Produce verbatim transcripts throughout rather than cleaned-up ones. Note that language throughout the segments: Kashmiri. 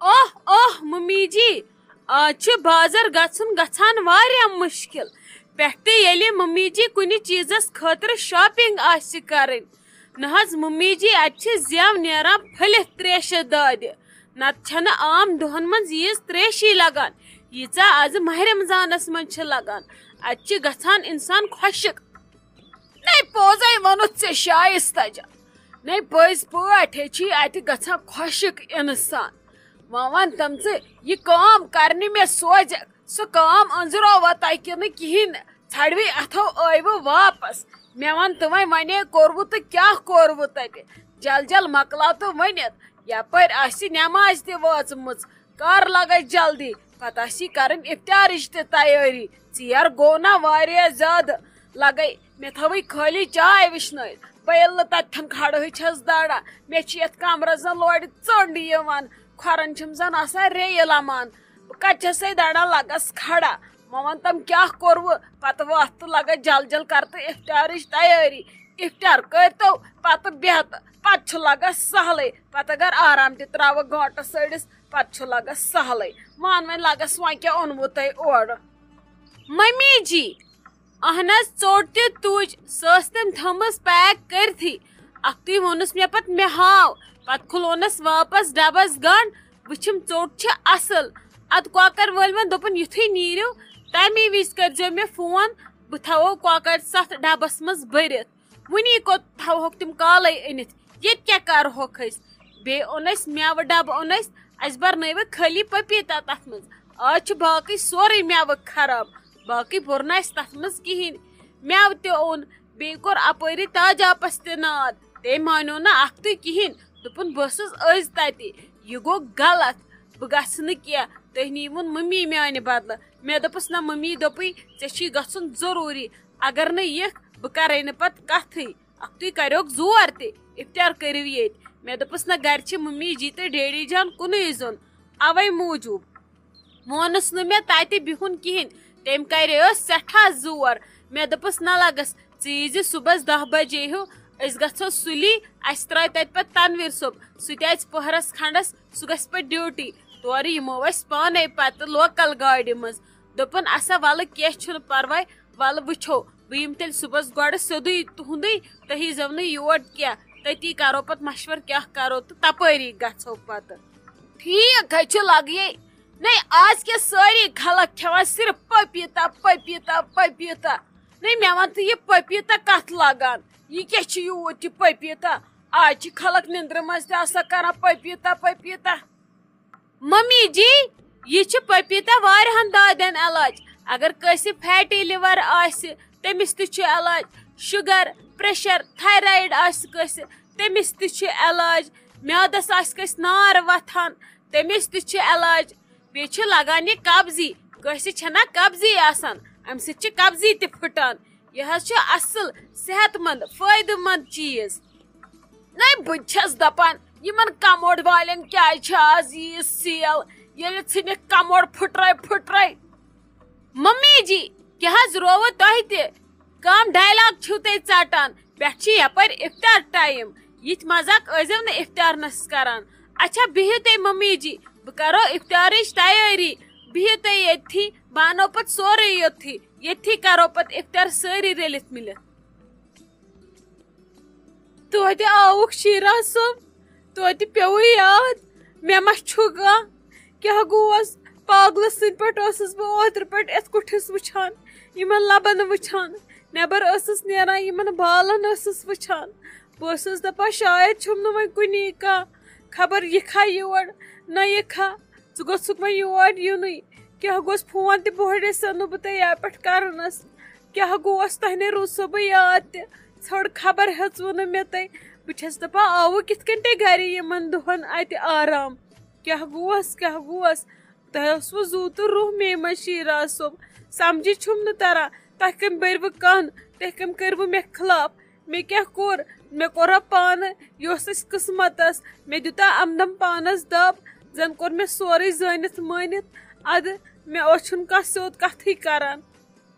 اوہ اوہ ممی جی، آز چھُ بازر گژھُن گژھان واریاہ مُشکِل، پٮ۪ٹھٕ تہِ ییٚلہِ ممی جی کُنہِ چیٖزس خٲطرٕ شاپنگ آسہِ کرٕنۍ۔ نہ حظ ممی جی، اتہِ چھِ زٮ۪و نیران پھٔلِتھ تریشہِ دادِ، نتہٕ چھنہٕ عام دۄہن منٛز ییٖژ تریشی لگان، ییٖژاہ از ماہ رمضانس منٛز چھِ لگان۔ اتہِ چھِ گژھان انسان خۄشک۔ نَے پوٚزَے ووٚنُتھ ژےٚ شایستہ جان، نَے پٔزۍ پٲٹھۍ چھِ اَتہِ گژھان خۄشک اِنسان۔ وۄنۍ وَن تِم ژٕ، یہِ کٲم کَرنہِ مےٚ سوزٮ۪کھ، سُہ کٲم أنٛزراوا تۄہہِ کِنہٕ کِہیٖنۍ نہٕ؟ ژھَڑوٕے اَتھو ٲیوٕ واپس۔ مےٚ وَن تہٕ وۄنۍ، وَنے کوٚروٕ تہٕ کیٛاہ کوٚروٕ تَتہِ؟ جل جل مۄکلاو تہٕ ؤنِتھ، یَپٲرۍ آسہِ نٮ۪ماز تہِ وٲژمٕژ۔ کر لگے جلدی، پتہٕ آسی کرٕنۍ افطارٕچ تہِ تیٲری۔ ژیر گوٚو نا واریاہ زیادٕ، لگے مےٚ تھٲوٕے خٲلی چاے وٕشنٲیِتھ۔ بہٕ ییٚلہِ نہٕ تتٮ۪ن کھڑہٕے چھس داران، مےٚ چھِ یتھ کمرس زن لورِ ژٔنٛڈ یِوان، کھۄرن چھِم زن آسان ریٚیہِ لمان۔ بہٕ کتہِ چھسے داران لگس کھڑا؟ وۄنۍ ون تم کیٛاہ کوٚروٕ؟ پتہٕ وۄتھ تہٕ لگے جل جل کر تہٕ افطارٕچ تیٲری۔ افطار کٔرۍتو، پتہٕ بیٚہہ تہٕ پتہٕ چھُ لگس سہلٕے۔ پتہٕ اگر آرام تہِ تراوٕ گٲنٹس أڑِس، پتہٕ چھُ لگس سہلٕے۔ وَن وۄنۍ لگس وۄنۍ کیٛاہ اوٚنوٕ تۄہہِ اورٕ؟ ممی جی، اہن حظ، ژوٚٹ تہِ تُج، سۄ ٲس تٔمۍ تھٲمٕژ پیک کٔرتھٕے۔ اکھتُے ووٚنُس مےٚ پتہٕ، مےٚ ہاو۔ پتہٕ کھُلونس واپس ڈبس گنڈ، وٕچھِم ژوٚٹ چھِ اصل۔ ادٕ کۄکر وٲلۍ وۄنۍ دوٚپُن، یُتھُے نیٖرِو، تمی وِزِ کٔرۍزیو مےٚ فون، بہٕ تھاوو کۄکر ستھ ڈبس منٛز بٔرِتھ۔ وُنی کوٚت تھاوہوکھ تِم کالے أنِتھ؟ ییٚتہِ کیٛاہ کرہوکھ أسۍ؟ بیٚیہِ اوٚن اَسہِ مٮ۪وٕ ڈبہٕ، اوٚن اَسہِ، اَسہِ برنٲوِکھ خٲلی پپیٖتا تَتھ منٛز۔ آز چھُ باقٕے سورُے مٮ۪وٕ خراب، باقٕے بوٚر نہٕ اَسہِ تَتھ منٛز کِہیٖنۍ۔ مٮ۪وٕ تہِ اوٚن، بیٚیہِ کوٚر اَپٲری تاج آپس تہِ ناد۔ تٔمۍ مانیو نہٕ اَکھتُے کِہیٖنۍ، دوٚپُن، بہٕ ٲسٕس أزۍ تَتہِ، یہِ گوٚو غلط، بہٕ گژھٕ نہٕ کینٛہہ، تُہۍ نیٖوُن مٔمی میانہِ بدلہٕ۔ مےٚ دوٚپُس، نہ، مٔمی دوٚپُے، ژےٚ چھی گژھُن ضروٗری، اگر نہٕ یِکھ، بہٕ کرے نہٕ پتہٕ کتھٕے۔ اکھتُے کریوکھ زور تہِ، افطار کٔرِو ییٚتہِ۔ مےٚ دوٚپُس، نہ، گرِ چھِ مٔمی جی تہٕ ڈیڈی جان کُنُے زوٚن، اوے موٗجوٗب مونُس نہٕ مےٚ تتہِ بِہُن کِہیٖنۍ۔ تٔمۍ کریوس سٮ۪ٹھاہ زور۔ مےٚ دوٚپُس، نہ لگس، ژٕ ییٖزِ صُبحس دَہ بجے ہیوٗ، أسۍ گژھو سُلی، اسہِ ترٛایہِ تتہِ پتہٕ تنویر صٲب، سُہ تہِ اژِ پٔہرس کھنڈس، سُہ گژھِ پتہٕ ڈیوٹی۔ تورٕ یِمو أسۍ پانے پتہٕ لوکل گاڑِ منٛز۔ دوٚپُن، اسا ولہٕ کینٛہہ چھُنہٕ پرواے، ولہٕ وٕچھو، بہٕ یِمہٕ تیٚلہِ صُبحس گۄڈٕ سیوٚدُے تُہُنٛدُے، تُہۍ ییٖزیو نہٕ یور کینٛہہ، تٔتی کرو پتہٕ مشور کیٛاہ کرو تہٕ تپٲری گژھو پتہٕ۔ ٹھیٖک حظ چھُ، لگیے۔ نَے، آز کیٛاہ سٲری خلق کھٮ۪وان صرف پپیٖتا، پپیٖتا، پپیٖتا؟ نَے، مےٚ وَن تہٕ، یہِ پپیٖتا کَتھ لگان؟ یہِ کیٛاہ چھُ یوٗت یہِ پپیٖتا؟ آز چھِ خلق نِندرِ منٛز تہِ آسان کران پپیٖتا، پپیٖتا۔ ممی جی، یہِ چھُ پپیٖتا واریاہن دادٮ۪ن علاج۔ اگر کٲنٛسہِ فیٹی لِور آسہِ، تٔمِس تہِ چھُ علاج۔ شُگر، پریشر، تھایرایِڈ آسہِ کٲنٛسہِ، تٔمِس تہِ چھُ علاج۔ میادس آسہِ کٲنٛسہِ نار وۄتھان، تٔمِس تہِ چھُ علاج۔ بیٚیہِ چھُ لگان یہِ قبضی، کٲنٛسہِ چھَنا قبضی آسان، اَمہِ سۭتۍ چھِ قبضی تہِ پھٕٹان۔ یہِ حظ چھُ اصٕل، صحت مند، فٲیدٕ مند چیٖز۔ نَے، بہٕ تہِ چھَس دَپان، یِمن کموڈ والٮ۪ن کیٛازِ چھِ آز ییٖژ سیل، ییٚلہِ ژھٕنِکھ کموڈ پھٕٹرٲے پھٕٹرٲے؟ ممی جی، کیٛاہ حظ رووٕ تۄہہِ تہِ؟ کم ڈایلاگ چھِو تُہۍ ژٹان؟ پٮ۪ٹھ چھِ یپٲرۍ افطار ٹایم، یِتھۍ مزاق ٲسۍزیو نہٕ افطارنس کران۔ اچھا، بِہِو تُہۍ ممی جی، بہٕ کرو افطارٕچ تیٲری۔ بِہِو تُہۍ ییٚتھی، بہٕ انو پتہٕ سورُے یوٚتھی، ییٚتھی کرو پتہٕ افطار سٲری رٔلِتھ مِلِتھ۔ توتہِ آوُکھ شیرا صٲب، توتہِ پیوٚوُے یاد، مےٚ ما چھُ کانٛہہ؟ کیٛاہ گوس؟ پاگلہٕ سٕنٛدۍ پٲٹھۍ ٲسٕس بہٕ اوترٕ پٮ۪ٹھ یَتھ کُٹھِس وٕچھان، یِمن لبن وٕچھان، نٮ۪بر ٲسٕس نیران، یِمن بالن ٲسٕس وٕچھان۔ بہٕ ٲسٕس دپان، شاید چھُم نہٕ وۄنۍ کُنی کانٛہہ، خبر یہِ کھا یور، نہ یہِ کھا۔ ژٕ گوٚژھُکھ وۄنۍ یور یُنُے۔ کیٛاہ گوٚژھ فون تہِ بوہڑے سَنو بہٕ تۄہہِ یَپہٕ پٮ۪ٹھ کرنَس؟ کیٛاہ گوٚوس تۄہہِ نے روٗد صٲبٕے یاد تہِ؟ ژھٔڑ خبر ہیٚژوٕ نہٕ مےٚ تۄہہِ۔ بہٕ چھَس دَپان، آوٕ کِتھ کٔنۍ تۄہہِ گرِ یِمن دۄہن اَتہِ آرام؟ کیٛاہ گوٚوس، کیٛاہ گوٚوس؟ تۄہہِ اوسوٕ زُو تہٕ روح مے منٛز شیٖراز صٲب۔ سمجھی چھُم نہٕ تران، تۄہہِ کٔمۍ بٔرۍوٕ کَن؟ تۄہہِ کٔمۍ کٔروٕ مےٚ خلاف؟ مےٚ کیٛاہ کوٚر؟ مےٚ کوٚرا پانہٕ؟ یہِ اوس اَسہِ قٕسمتس۔ مےٚ دیُتا اَمدم پانس دب، زن کوٚر مےٚ سورُے زٲنِتھ مٲنِتھ۔ ادٕ مےٚ اوس چھُنہٕ کانٛہہ سیوٚد کتھٕے کران۔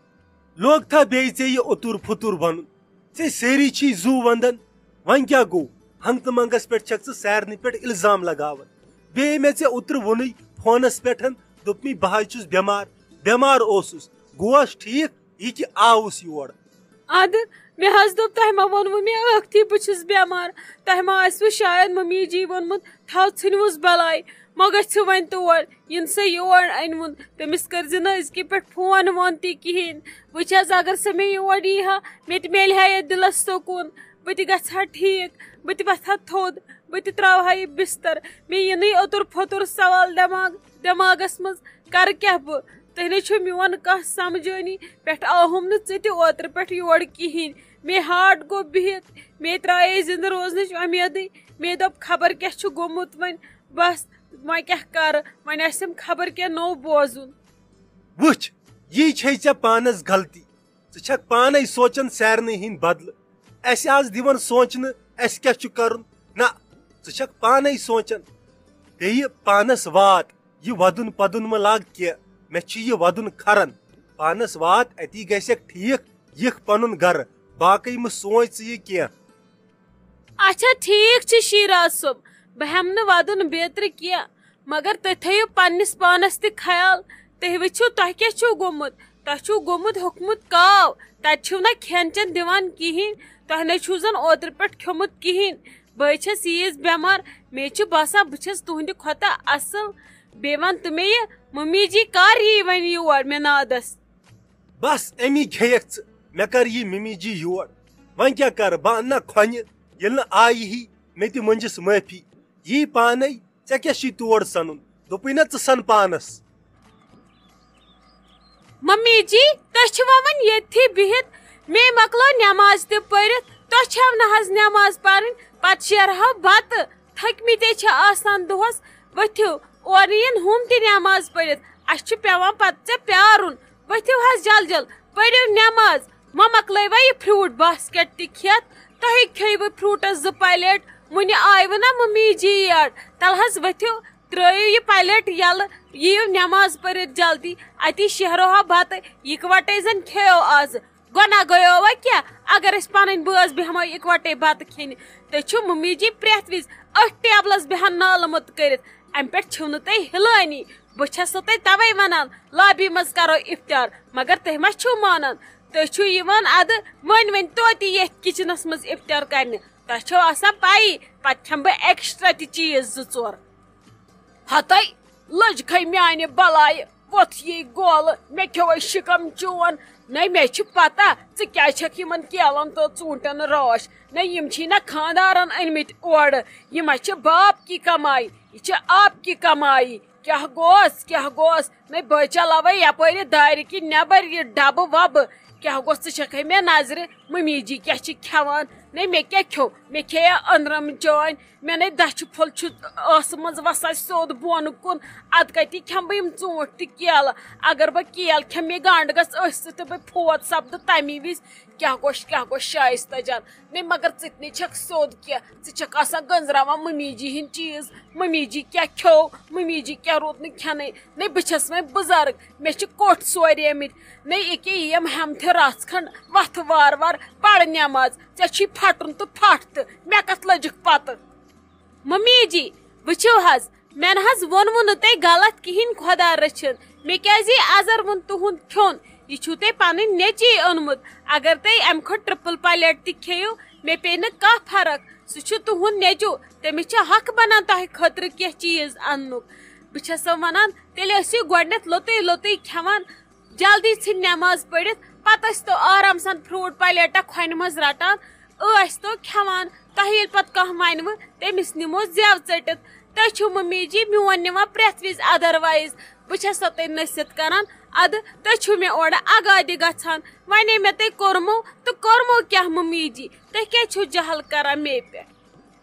لوگ تھا بیٚیہِ ژےٚ یہِ اوٚتُر پھُتُر ونُن؟ ژےٚ سٲری چھی زُو ونٛدن، وۄنۍ کیٛاہ گوٚو؟ ہنٛگتہٕ منٛگس پٮ۪ٹھ چھکھ ژٕ سارنٕے پٮ۪ٹھ الزام لگاوان۔ بیٚیہِ مےٚ ژےٚ اوترٕ ووٚنُے فونس پٮ۪ٹھ، دوٚپمَے بہٕ حظ چھُس بٮ۪مار، بٮ۪مار اوسُس، گوس ٹھیٖک، یہِ کہِ آوُس یور۔ ادٕ مےٚ حظ دوٚپ، تۄہہِ ما ووٚنوٕ مےٚ ٲکھتھٕے بہٕ چھُس بٮ۪مار؟ تۄہہِ ما آسِوٕ شاید ممی جی ووٚنمُت، تھاو ژھٕنۍوُس بلاے، ما گٔژھِو وۄنۍ تور، یِن سا یور أنۍوُن، تٔمِس کٔرۍ زِ نہٕ أزکہِ پٮ۪ٹھ فون وون تہِ کِہیٖنۍ۔ وٕچھ حظ، اگر سۄ مےٚ یور یی ہا، مےٚ تہِ میلہِ ہا یَتھ دِلس سکوٗن، بہٕ تہِ گژھٕ ہا ٹھیٖک، بہٕ تہِ وۄتھٕ ہا تھوٚد، بہٕ تہِ ترٛاوٕ ہا یہِ بستر۔ مےٚ یِنٕے اوٚتُر پھوٚتُر سوال دٮ۪ماغ، دٮ۪ماغس منٛز، کرٕ کیٛاہ بہٕ؟ تُہۍ نے چھِو میون کانٛہہ سمجھٲنی، پٮ۪ٹھ آوہُم نہٕ ژٕ تہِ اوترٕ پٮ۪ٹھ یور کِہیٖنۍ۔ مےٚ ہارٹ گوٚو بِہِتھ، مےٚ ترٛایے زِندٕ روزنٕچ وۄمیدٕے۔ مےٚ دوٚپ، خبر کیٛاہ چھُ گوٚمُت وۄنۍ، بس، وۄنۍ کیٛاہ کرٕ؟ وۄنۍ آسٮ۪م خبر کیٛاہ نوٚو بوزُن۔ وٕچھ، یی چھے ژےٚ پانس غلطی۔ ژٕ چھکھ پانے سونچان سارنٕے ہٕنٛدۍ بدلہٕ۔ اسہِ آز دِوان سونچنہٕ، اسہِ کیٛاہ چھُ کرُن۔ نہ، ژٕ چھکھ پانے سونچان۔ بیٚیہِ پانس وات، یہِ ودُن پدُن مہ لاگ کینٛہہ۔ مےٚ چھُ یہِ ودُن کھران۔ پانس وات، اتی گژھکھ ٹھیٖک، یِکھ پنُن گرٕ۔ باقٕے مہ سونچ ژٕ یہِ کینٛہہ۔ اچھا، ٹھیٖک چھُ شیراز صٲب، بہٕ ہٮ۪مہٕ نہٕ ودُن بیترِ کینٛہہ، مگر تُہۍ تھٲیِو پننِس پانس تہِ خیال۔ تُہۍ وٕچھِو، تۄہہِ کیٛاہ چھُو گوٚمُت؟ تۄہہِ چھُو گوٚمُت ہوٚکھمُت کاو، تتہِ چھِو نہ کھٮ۪ن چٮ۪ن دِوان کِہیٖنۍ، تۄہہِ نہ چھُو زن اوترٕ پٮ۪ٹھ کھیوٚمُت کِہیٖنۍ۔ بہٕ حظ چھَس ییٖژ بٮ۪مار، مےٚ چھُ باسان بہٕ چھَس تُہنٛدِ کھۄتہٕ اصٕل۔ بیٚیہِ وَن تہٕ مےٚ یہِ، ممی جی کر یی وۄنۍ یور مےٚ نادس؟ بس امی کھیٚیکھ ژٕ، مےٚ کر یی ممی جی یور۔ وۄنۍ کیٛاہ کرٕ، بہٕ انہٕ نا کھۄنہِ، ییٚلہِ نہٕ آیی ہی، مےٚ تہِ مٔنجِس معٲفی۔ یی پانے، ژےٚ کیٛاہ چھُے تور سنُن؟ دوٚپُے نا ژٕ سن پانس۔ ممی جی، تُہۍ چھِوا وۄنۍ ییٚتھی بِہِتھ؟ مے مۄکلٲو نٮ۪ماز تہِ پٔرِتھ، تۄہہِ چھَو نہٕ حظ نٮ۪ماز پرٕنۍ، پتہٕ شیرہو بتہٕ۔ تھٔکمٕتۍ چھِ آسان دۄہس، ؤتھِو، اورٕ یِن ہُم تہِ نٮ۪ماز پٔرِتھ، اَسہِ چھُ پٮ۪وان پتہٕ ژےٚ پیارُن۔ ؤتھِو حظ جل جل، پٔرِو نٮ۪ماز۔ وۄنۍ مۄکلٲیوا یہِ fruit basket تہِ کھٮ۪تھ؟ تۄہے کھیٚیوٕ fruitس زٕ plate، وُنہِ آیوٕ نا ممی جی یور۔ تَلہٕ حظ ؤتھِو، ترٛٲیِو یہِ plate یَلہٕ، یِیِو نٮ۪ماز پٔرِتھ جلدی، اَتی شیہرو ہا بَتہٕ، یِکوَٹَے زَن کھیٚیو آزٕ۔ گۄناہ گٔیووا کیٛاہ؟ اگر أسۍ پَنٕنۍ بٲژ بیٚہمو یِکوَٹَے بَتہٕ کھیٚنہِ، تُہۍ چھِو مُمی جی پرٛٮ۪تھ وِزِ أتھۍ ٹیبلَس بیٚہان نالہٕ موٚت کٔرِتھ، اَمہِ پٮ۪ٹھ چھِو نہٕ تُہۍ ہِلٲنی۔ بہٕ چھَسو تۄہہِ تَوَے وَنان، lobby منٛز کَرو اِفطار، مگر تُہۍ ما چھِو مانان؟ تُہۍ چھِو یِوان اَدٕ وۄنۍ وۄنۍ توتہِ ییٚتھۍ kitchenس منٛز اِفطار کَرنہِ، تۄہہِ چھو آسان پَیی، پَتہٕ کھٮ۪مہٕ بہٕ extra تہِ چیٖز زٕ ژور۔ ہتَے لٔج کھے میانہِ بلایہِ، وۄتھ یی گولہٕ، مےٚ کھیوٚوے شِکم چون۔ نَے مےٚ چھِ پتہ ژٕ کیازِ چھکھ یِمن کیلن تہٕ ژوٗنٹھن راش۔ نَے یِم چھی نہ خاندارن أنۍ مٕتۍ اورٕ، یِم ہا چھِ باپ کی کماے، یہِ چھِ آپ کی کماے۔ کیاہ گوس، کیاہ گوس؟ نَے بہٕ چلاوے یپٲرۍ دارِ کِنۍ نٮ۪بر یہِ ڈبہٕ وبہٕ۔ کیاہ گوس، ژٕ چھکھے مےٚ نظرِ، ممی جی کیاہ چھِ کھٮ۪وان؟ نَے مےٚ کیاہ کھیوٚو؟ مےٚ کھیٚیا أنٛدرم چٲنۍ؟ مےٚ نے دَچھِ پھوٚل چھُ ٲسہٕ منٛز وَسان سیوٚد بۄن کُن۔ اَدٕ کَتی کھٮ۪مہٕ بہٕ یِم ژوٗنٛٹھۍ تہٕ کیلہٕ؟ اگر بہٕ کیل کھٮ۪مہٕ، مےٚ گنٛڈ گژھِ أسۍ تہٕ بہٕ فوت سَپدٕ تَمی وِزِ۔ کیٛاہ گوٚو، کیٛاہ گوٚو شایستہ جان؟ نے مگر ژٕ تہِ نے چھَکھ سیوٚد کینٛہہ، ژٕ چھَکھ آسان گٔنٛزراوان مٔمی جی ہِنٛدۍ چیٖز۔ مٔمی جی کیٛاہ کھیوٚو، مٔمی جی کیٛاہ روٗد نہٕ کھٮ۪نَے؟ نے بہٕ چھَس وۄنۍ بُزرٕگ، مےٚ چھِ کوٚٹھۍ سورے مٕتۍ۔ نے ییٚکیٛاہ یِم ہٮ۪متھِ رَژھ کھنٛڈ وۄتھٕ وارٕ وارٕ پَر نٮ۪ماز، ژےٚ چھی پھَٹُن تہٕ پھَٹ تہٕ مےٚ کَتھ لٔجِکھ پَتہٕ؟ ممی جی، وٕچھِو حظ، مےٚ نہ حظ ووٚنوُ نہٕ تۄہہِ غلط کِہیٖنۍ، خۄدا رٔچھِن۔ مےٚ کیٛازِ یی اَزَر ووٚن تُہُنٛد کھیوٚن؟ یہِ چھُو تۄہہِ پَنٕنۍ نیٚچی اوٚنمُت۔ اگر تُہۍ اَمہِ کھۄتہٕ triple plate تہِ کھیٚیِو، مےٚ پیٚیہِ نہٕ کانٛہہ فرق۔ سُہ چھُ تُہُنٛد نیٚچوٗ، تٔمِس چھِ حق بَنان تۄہہِ خٲطرٕ کینٛہہ چیٖز اَننُک۔ بہٕ چھَسو وَنان، تیٚلہِ ٲسِو گۄڈٕنٮ۪تھ لوٚتُے لوٚتُے کھٮ۪وان، جلدی ژھٕنۍ نٮ۪ماز پٔرِتھ، پتہٕ ٲسۍ تو آرام سان fruit plate کھۄنہِ منٛز رٹان، ٲسۍ تو کھٮ۪وان۔ تۄہہِ ییٚلہِ پتہٕ کانٛہہ ونوٕ، تٔمِس نِمو زٮ۪و ژٔٹِتھ۔ تُہۍ چھِو ممی جی میون نِوان پرٛٮ۪تھ وِزِ otherwise۔ بہٕ چھسو تۄہہِ نصیحت کران، ادٕ تُہۍ چھِو مےٚ اورٕ اگادِ گژھان۔ ونے مےٚ تۄہہِ کوٚرمو تہٕ کوٚرمو کیٛاہ ممی جی؟ تُہۍ کیٛازِ چھِو جہل کران مے پٮ۪ٹھ؟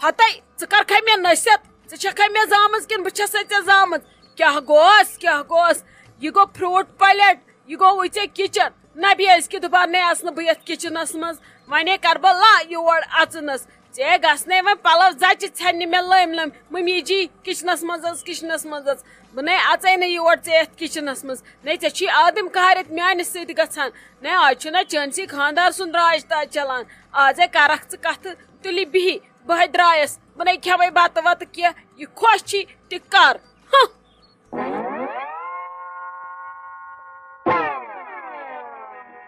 ہتے، ژٕ کر کھے مےٚ نصیحت؟ ژٕ چھکھ کھے مےٚ زامٕژ کِنہٕ بہٕ چھسے ژےٚ زامٕژ؟ کیٛاہ گوس، کیٛاہ گوس؟ یہِ گوٚو fruit plate، یہِ گوٚو ژےٚ kitchen۔ نہ بیٚیہِ أزکہِ دُپہر نے آسہٕ نہٕ بہٕ یتھ kitchenس منٛز۔ وۄنۍ ہے کر بہٕ لا یور اژنس۔ ژےٚ گژھنے وۄنۍ پلو زچہِ ژھٮ۪ننہِ مےٚ لٔمۍ لٔمۍ۔ ممی جی، kitchenس منٛز ٲس، kitchenس منٛز ٲس۔ بہٕ نے اژے نہٕ یور ژےٚ یتھ kitchenس منٛز۔ نے ژےٚ چھی آدم کارٮ۪تھ میانہِ سۭتۍ گژھان۔ نے آز چھُنہ چٲنسٕے خاندار سُنٛد راج تاج چلان۔ آز ہے کرکھ ژٕ کتھٕ تُلہِ بِہی۔ بہٕ ہے درٛایَس، بہٕ نَے کھٮ۪مَے بَتہٕ وَتہٕ کینٛہہ، یہِ خۄش چھی تہِ کَر۔